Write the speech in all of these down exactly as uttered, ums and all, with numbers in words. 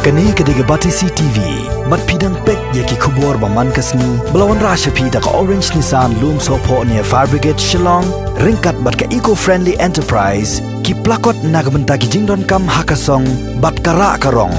Kane ka dei ka Batesi T V, bad phi dang peit ïa ki khubor ba man ka sngi, ba la wanrah sha phi da ka Orange Nissan Lumsohphoh near Fire Brigade Shillong, ryngkat bad ka Eco Friendly Enterprise, ki plakot na ka bynta ki jingdonkam ha ka song, bad ka rah ka rong.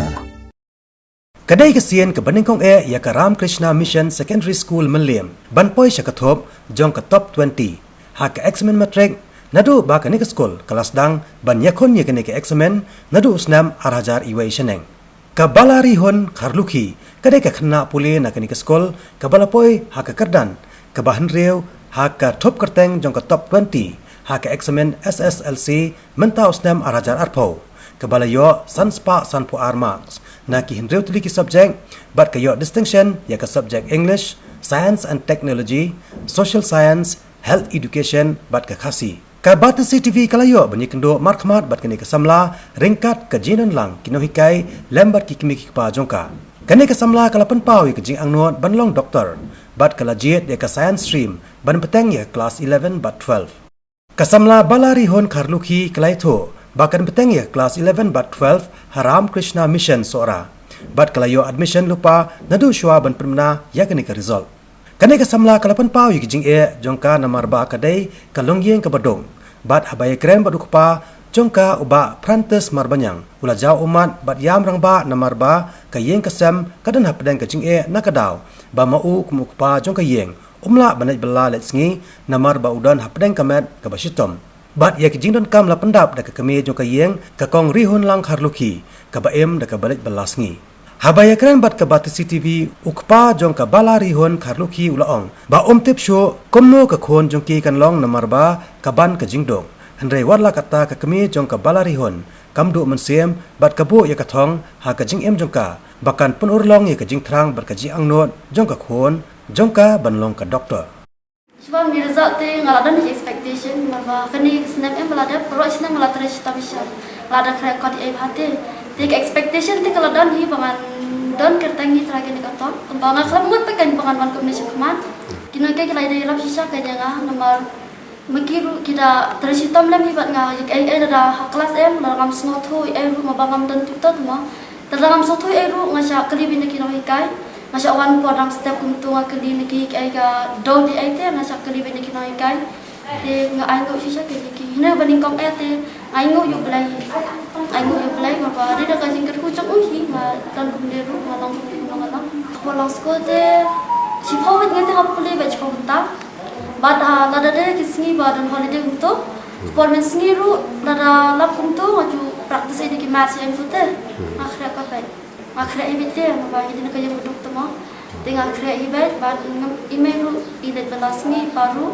Ka dei ka sien kaba nyngkong eh ïa ka Ramakrishna Mission Secondary School Mylliem, ban poi sha ka thup jong ka top twenty ha ka eksamin matrik, naduh ba kane ka skul ka la sdang ban ïakhun ïa kane ka eksamin naduh u snem ar hajar iwei shaneng. Ka Balarihun Kharlukhi ka dei ka khynnah pule na kane ka skul kaba la poi ha ka kyrdan kaba hynriew ha ka thup kyrteng jong ka top twenty ha ka eksamin S S L C mynta u snem ar hajar arphew, kaba la ïoh san spah sanphew ar marks na ki hynriew tylli ki subject, bad ka ïoh distinction ïa ka subject English, Science and Technology, Social Science, Health Education bad ka Khasi. Ka Batesi T V ka la ïoh ban ïakynduh markhmat bad kane ka samla ryngkat ka jingdon lang ki nonghikai lem bad ki kmie ki kpa jong ka. Kane ka samla ka la pynpaw ïa ka jingangnud ban long doktor, bad ka la jied ïa ka science stream ban bteng ïa ka klas eleven bad twelve. Ka samla Balarihun Kharlukhi ka la ïathuh ba kan bteng ïa ka klas eleven bad twelve ha Ramakrishna Mission Sohra, bad ka la ïoh admission lypa naduh shuwa ban pynbna ïa kane ka result. Kane ka samla ka la pynpaw ïa ka jingeh jong ka namar ba ka dei ka longïing kaba duk. Bad haba ïakren bad u kpa jong ka, u Bah Francis Marbaniang, u la jaw ummat bad ïam rangbah namar ba ka ïing ka sem ka don hapdeng ka jingeh na ka daw ba ma u kum u kpa jong ka ïing um lah ban leit bylla leit sngi namar ba u don hapdeng ka met kaba shitom. Bad ïa ki jingdonkam la pyndap da ka kmie jong ka ïing, ka Kong Rihunlang Kharlukhi, kaba im da kaba leit bylla sngi. Haba ïakren bad ka Batesi T V, u kpa jong ka Balarihun Kharlukhi u la ong ba um tip shuh kumno ka khun jong ki kan long namar ba ka ban ka jingduk. Hynrei wat la katta, ka kmie jong ka Balarihun kam duh mynsiem bad ka buh ïa ka thong ha ka jingim jong ka ba kan pynurlong ïa ka jingthrang bad ka jingangnud jong ka khun jong ka ban long ka doktor. Shuwa ngi result te nga la don ka expectation namar ba kane ka snem em ba la dep, baroh snem nga la trei shitom shisha. Nga la da khreh kot ei bha te. Te ka expectation te ka la don hi ba ngan don kyrteng hi trai kane ka top. Kumba nga khlem ngut pat kan ba ngan wan kumne shakhmat. Ki nonghikai ki la ïarap shisha kan ïa nga namar ma ki ruh ki da trei shitom lem hi bad nga, ïa kaei kaei lada ha klas em, lada ngam sngewthuh ei ruh, ma ba ngam don tutor te ma. Te lada ngam sngewthuh ei ruh nga shah kylli beit na ki nonghikai. Nga shah wan por dang step kumto, nga kylli na ki kaei ka doubt ei ei te, nga shah kylli beit na ki nonghikai. Te nga ainguh shisha kylli ki. Hynne ba nyngkong eh te nga ainguh ïa U Blei. Nga ainguh ïa U Blei, ma ba dei da ka jingkyrkhu jong u hi nga don kumne ruh, nga long kumne ruh nga long. Hapoh long skul te shiphew beit ngi te ha pule beit shiphew bynta. Bad, ah, lada dei ki sngi ba don holiday kumto, ka por mynsngi ruh lada lap kumto nga ju practice ïa ki maths ïa kumto te. Nga khreh ka beit. Nga khreh hi beit te, namar ba ngi dei na ka ïing baduk te mo. Te nga khreh hi beit, bad ngam, i mei ruh i leit bylla sngi, i pa ruh.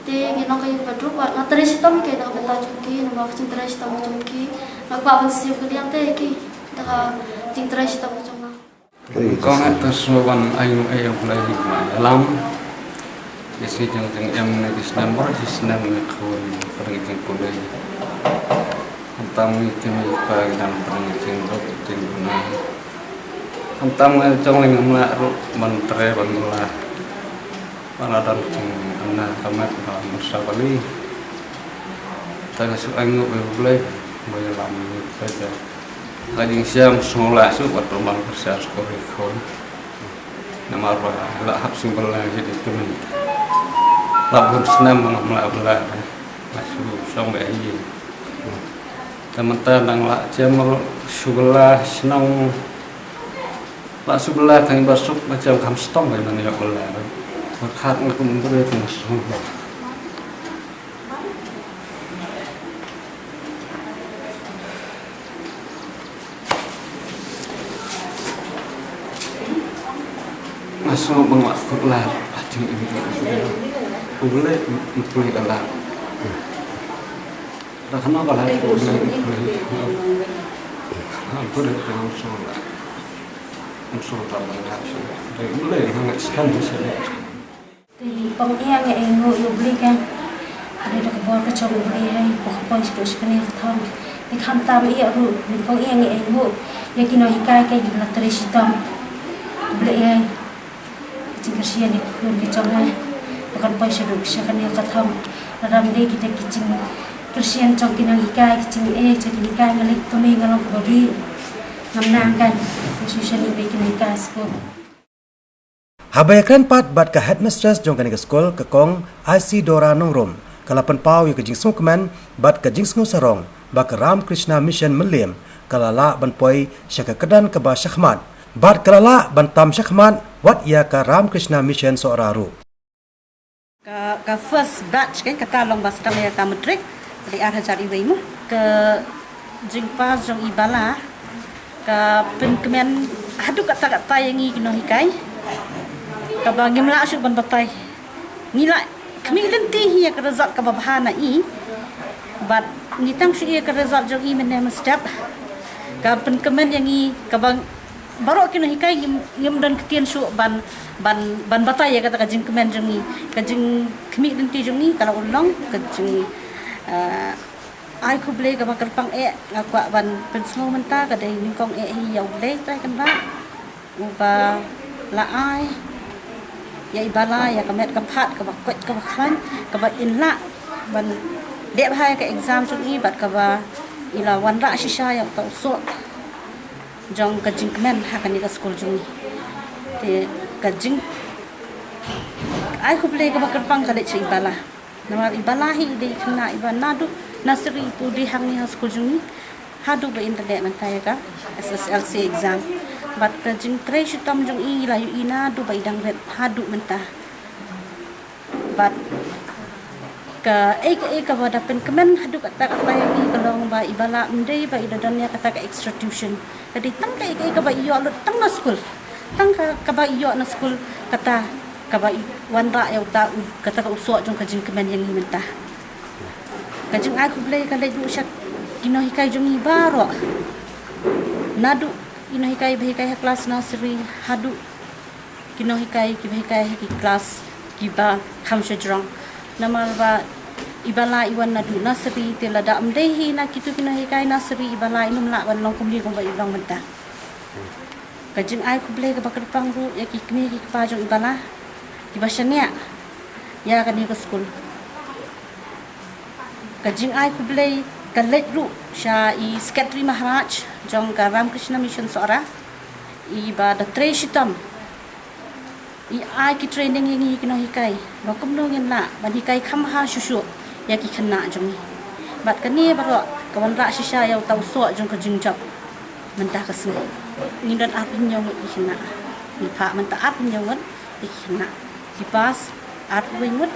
Te ngi long ka ïing baduk, bad nga trei shitom hi kei da ka bynta jong ki, namar ka jingtrei shitom jong ki. Nga kwah ban siew kylliang te ïa ki da ka jingtrei shitom jong nga. Kong eh, tang sngewbha ban ainguh ïa U Blei ba la ïalam. Ïa shi jingim ne ki snem baroh shi snem ne khun pyrshah jingpule. Khamtam ïa ki mei ki pa ki dang pyrshah jingduk jingduna. Khamtam nga jong lei ngam lah ruh ban trei ban lah. Ba la don jingduna ka met ba myrsa bali. Tang nga shu ainguh ïa U Blei ba ïalam ïa ka jingsiam sngewlah shuh bad ruh ban pyrshah shuh ïa ka khun. Namar ba la hap sngewbha la hi dei kmie. La bun snem ba ngam lah bylla. Nga shu shong beit ha ïing. Te mynta dang lah jem ruh sngewbha la shnong. La sngewbha la tang ba suk ba jem kham shtong ba ïa nang ïoh bylla. Ba khat nga kum bre tang sngewbha. Nga sngew ba nga la kut lad ha jingim jong U Blei. U Blei u plie ka lad. Da kano ka lad U Blei u plie. Ha, U Blei u plie, nga sngew lad. Nga sngew lad ba nga lad shuh. Dei U Blei nga ngeit skhem shuh. Te nyngkong eh nga ainguh ïa U Blei ka. Ka dei da ka bor ka jong U Blei hi ba ka poi sha kane ka thong. Te khamtam eh ruh nyngkong eh nga ainguh ïa ki nonghikai ka, ïa ki ba la trei shitom. U Blei hi ka jingkyrshan ïa ka khun ka jong nga ba kan poi shaduh sha kane ka thong. Lada ym dei kita ki jingkyrshan jong ki nonghikai, ki jingeh jong ki nonghikai, nga leit kumne nga long kaba bieit. Ngam nang kan, shisha ni bagi kena ita school. Haba ïakren pat bad ka headmistress jong kane ka skul, ka Kong Isidora Nongrum, ka la pynpaw ïa ka jingsngewkmen bad ka jingsngewsarong ba ka Ramakrishna Mission Mylliem ka la lah ban poi sha ka kyrdan kaba shakhmat bad ka la lah ban tam shakhmat wat ïa ka Ramakrishna Mission Sohra ruh. Ka, ka first batch kan kata long ba sdang ïa ka matric, ka dei ar hajar iwei mo. Ka jingpass jong i Bala ka pynkmen haduh katta katta ïa ngi ki nonghikai. Kaba ngim lah shuh ban batai. Ngi la khmih lynti hi ïa ka result kaba bha na i. Bad ngi tang shu ïa ka result jong i mynne mynstep. Ka pynkmen ïa ngi kaba baroh ki nonghikai ngim, ngim don ktien shuh ban, ban, ban batai ïa kata ka jingkmen jong ngi. Ka jingkhmih lynti jong ngi ka la urlong, ka jing, eh, ai khublei kaba kyrpang eh nga kwah ban pynsngew mynta ka dei nyngkong eh hi ïa U Blei Trai Kynrad uba la ai ïa i Bala ïa ka met ka phad kaba koit kaba khlaiñ kaba in lah ban leh bha ïa ka exam jong i bad kaba i la wanrah shisha ïa uta u soh jong ka jingkmen ha kane ka skul jong ngi. Te ka jing ai khublei kaba kyrpang ka leit sha i Bala. Namar i Bala hi i dei i khynnah iba naduh nursery i pudi hangne ha skul jong ngi haduh ba in da leh mynta ïa ka S S L C exam. Bad ka jingtrei shitom jong i la ïohi naduh ba i dang rit haduh mynta. Bad kaei kaei kaba da pynkmen haduh katta katta ïa ngi ka long ba i Bala ym dei ba i da don ïa kata ka extra tuition. Ka dei tang kaei kaei kaba i ïoh lut tang na skul. Tang ka, kaba i ïoh na skul kata kaba i wanrah ïa uta u, kata ka u soh jong ka jingkmen ïa ngi mynta. Ka jingai khublei ka leit ruh sha ki nonghikai jong ngi baroh. Naduh ki nonghikai ba hikai ha klas nursery haduh ki nonghikai kiba hikai ha ki klas kiba kham shajrong. Namar ba i Bala i wan naduh nursery te lada ym dei hi na kito ki nonghikai nursery i Bala i nym lah ban long kumne kumba i long mynta. Ka jingai khublei kaba kyrpang ruh ïa ki kmie ki kpa jong i Bala kiba shaniah ïa kane ka skul. Ka jingai khublei ka leit ruh sha i Secretary Maharaj jong ka Ramakrishna Mission Sohra, iba da trei shitom, i ai ki training ïa ngi ki nonghikai ba kumno ngin lah ban hikai kham bha shuh shuh ïa ki khynnah jong ngi. Bad kane baroh ka wanrah shisha ïa uta u soh jong ka jingjop mynta ka sngi. Ngi don arphew hynñiew ngut ki khynnah. Ngi phah mynta arphew hynñiew ngut ki khynnah. Ki pass arphew wei ngut,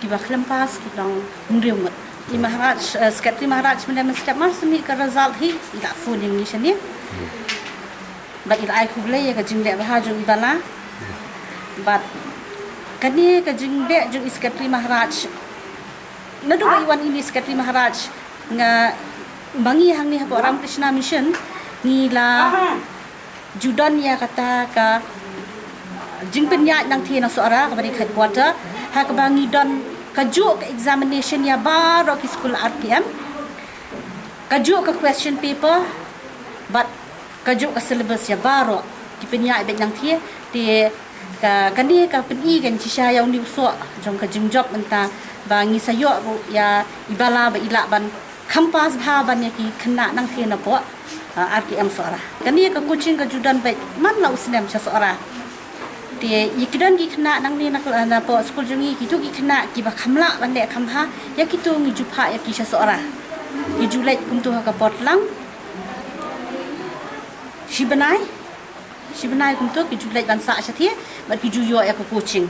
kiba khlem pass ki long hynriew ngut. I Maharaj, eh, Secretary Maharaj mynne mynstep ma shu mih ka result hi i la phone ïa ngi shane. Bad i la ai khublei ïa ka jingleh bha jong i Bala. Bad kane ka jingleh jong i Secretary Maharaj. Naduh ba i wan i ni Secretary Maharaj nga ma ngi hangne hapoh Ramakrishna Mission ngi la ju don ïa kata ka jingpynïaid nangthie na Sohra kaba dei headquarter ha kaba ngi don kajuh ka examination ïa baroh ki skul R K M. Kajuh ka question paper bad kajuh ka syllabus ïa baroh ki pynïaid beit nangthie. Te ka, kane ka pyni kan shisha ïa une u soh jong ka jingjop mynta ba ngi sa ïoh ruh ïa i Bala ba i lah ban kham pass bha ban ïa ki khynnah nangthie napoh, ah, R K M Sohra. Kane ka coaching ka ju don beit man la u snem sha Sohra. Te ïa ki don ki khynnah nangne na, napoh skul jong ngi kito ki khynnah kiba kham lah ban leh kham bha ïa kito ngi ju phah ïa ki sha Sohra. Ki ju leit kumto ha ka por tlang. Shi bnai, shi bnai kumto ki ju leit ban sah shathie bad ki ju ïoh ïa ka coaching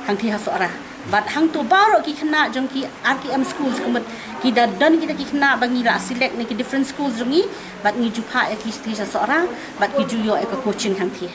hangthie ha Sohra. Bad hangto baroh ki khynnah jong ki R K M schools ka mut ki da don kita ki khynnah ba ngi la select na ki different schools jong ngi bad ngi ju phah ïa ki shathie sha Sohra bad ki ju ïoh ïa ka coaching hangthie.